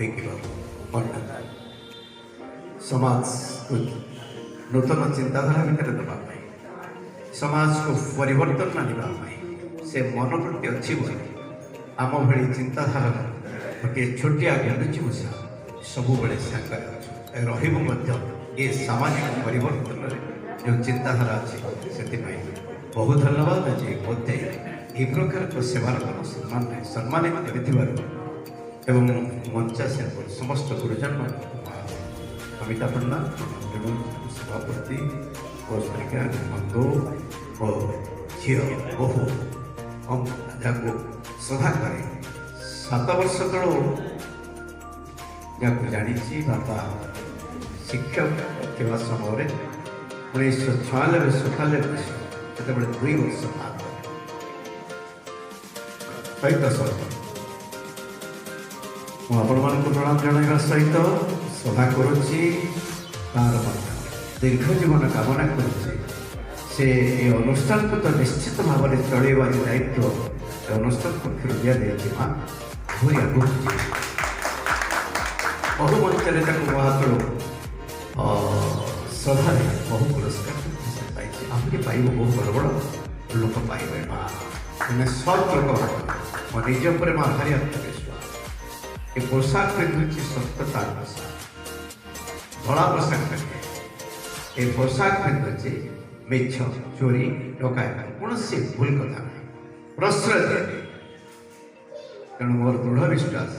ବିକିବାବୁ ପଣ୍ଡା ସମାଜକୁ ନୂତନ ଚିନ୍ତାଧାରା ଭିତରେ ଦେବା ପାଇଁ, ସମାଜକୁ ପରିବର୍ତ୍ତନ ଆଣିବା ପାଇଁ ସେ ମନୋବୃତ୍ତି ଅଛି ବୋଲି ଆମ ଭଳି ଚିନ୍ତାଧାରାର ଗୋଟିଏ ଛୋଟିଆ ଗୁଣ୍ଡୁଚି ମୂଷା ସବୁବେଳେ ସାଙ୍ଗରେ ଅଛୁ, ରହିବୁ ମଧ୍ୟ। ଏ ସାମାଜିକ ପରିବର୍ତ୍ତନରେ ଯେଉଁ ଚିନ୍ତାଧାରା ଅଛି, ସେଥିପାଇଁ ବହୁ ଧନ୍ୟବାଦ। ଆଜି ମୋତେ ଏହି ପ୍ରକାର ଏକ ସେବାର কোনো ସମ୍ମାନ ନାହିଁ, ସମ୍ମାନିତ କରିଥିବାରୁ ଏବଂ ମଞ୍ଚାସୀନ ସମସ୍ତ ଗୁରୁଜନମାନଙ୍କୁ ଅମିତା ପଣ୍ଡା ସଭାପତି ଓ ସରକାର ବନ୍ଧୁ ଓ ଝିଅ ବୋହୂ ଯାହାକୁ ଶ୍ରଦ୍ଧା କରେ, 7 ବର୍ଷ ତଳୁ ଯାହାକୁ ଜାଣିଛି। ବାପା ଶିକ୍ଷକ ଥିବା ସମୟରେ 1996 97 ସେତେବେଳେ 2 ବର୍ଷ ମାତ୍ର ସହିତ ସହିତ ମୁଁ ଆପଣମାନଙ୍କୁ ପ୍ରଣାମ ଜଣାଇବା ସହିତ ଶ୍ରଦ୍ଧା କରୁଛି, ତାର ମଧ୍ୟ ଦୀର୍ଘ ଜୀବନ କାମନା କରୁଛି। ସେ ଏ ଅନୁଷ୍ଠାନକୁ ତ ନିଶ୍ଚିତ ଭାବରେ ଚଳେଇବା ଯେ ଦାୟିତ୍ୱ ଏ ଅନୁଷ୍ଠାନ ପକ୍ଷରୁ ଦିଆଯାଇଛି, ମା ଆହୁରି ଆଗକୁ ଯିବ। ବହୁ ମଞ୍ଚରେ ତାକୁ ମୋ ହାତରୁ ଶ୍ରଦ୍ଧାରେ ବହୁ ପୁରସ୍କାର ମଧ୍ୟ ସେ ପାଇଛି, ଆହୁରି ପାଇବ। ବହୁ ବଡ଼ ବଡ଼ ଲୋକ ପାଇବେ। ମା ମାନେ ସତ୍ ଲୋକ। ମୋ ନିଜ ଉପରେ ମା ଭାରି ଆତ୍ମବିଶ୍ୱାସ। ଏ ପୋଷାକ ପିନ୍ଧୁଛି ସତ୍ୟତାର ପୋଷାକ, ଧଳା ପୋଷାକ ପିନ୍ଧେ। ଏ ପୋଷାକ ପିନ୍ଧୁଛି, ମିଛ, ଚୋରି, ଡକାୟତ କୌଣସି ଭୁଲ କଥା ନାହିଁ, ପ୍ରଶ୍ରୟ ଦିଏନି। ତେଣୁ ମୋର ଦୃଢ଼ ବିଶ୍ୱାସ,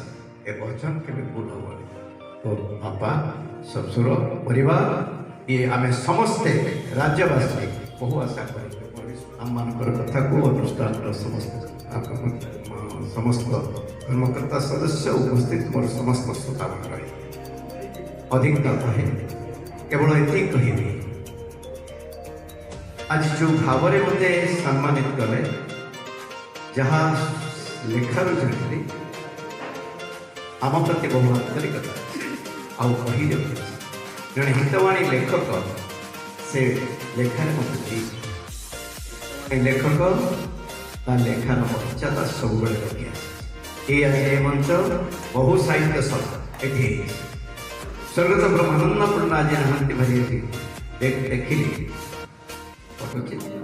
ଏ ବଚନ କେବେ ଭୁଲ ହେବନି। ତ ବାପା, ଶ୍ୱଶୁର, ପରିବାର, ଇଏ ଆମେ ସମସ୍ତେ ରାଜ୍ୟବାସୀ ବହୁ ଆଶା କରି ଆମମାନଙ୍କର କଥାକୁ ଅନୁଷ୍ଠାନର ସମସ୍ତ କର୍ମକର୍ତ୍ତା ସଦସ୍ୟ ଉପସ୍ଥିତ ମୋର ସମସ୍ତ ଶ୍ରୋତାଗଣ ରହି ଅଧିକ ନ କହେ, କେବଳ ଏତିକି କହିବି, ଆଜି ଯେଉଁ ଭାବରେ ମୋତେ ସମ୍ମାନିତ କଲେ, ଯାହା ଲେଖାରୁ ଜାଣିଲି, ଆମ ପ୍ରତି ବହୁ ଆନ୍ତରିକତା ଅଛି। ଆଉ କହିଯାଉଛି, ଜଣେ ହିତବାଣୀ ଲେଖକ ସେ ଲେଖାରେ ମୋତେ ଦେଇଛି। ଲେଖକ ତା ଲେଖାର ମର୍ଯ୍ୟାଦା ସବୁବେଳେ ରଖି ଆସିଛି। ଏଇ ଆଜି ଏ ମଞ୍ଚ, ବହୁ ସାହିତ୍ୟ ସଭା ଏଠି ହେଇଛି। ସ୍ୱର୍ଗତ ବ୍ରହ୍ମାନନ୍ଦ ପଣ୍ଡା ଆଜି ନାହାନ୍ତି, ଭାରି ଏଠି ଦେଖିଲି ଫଟୋ।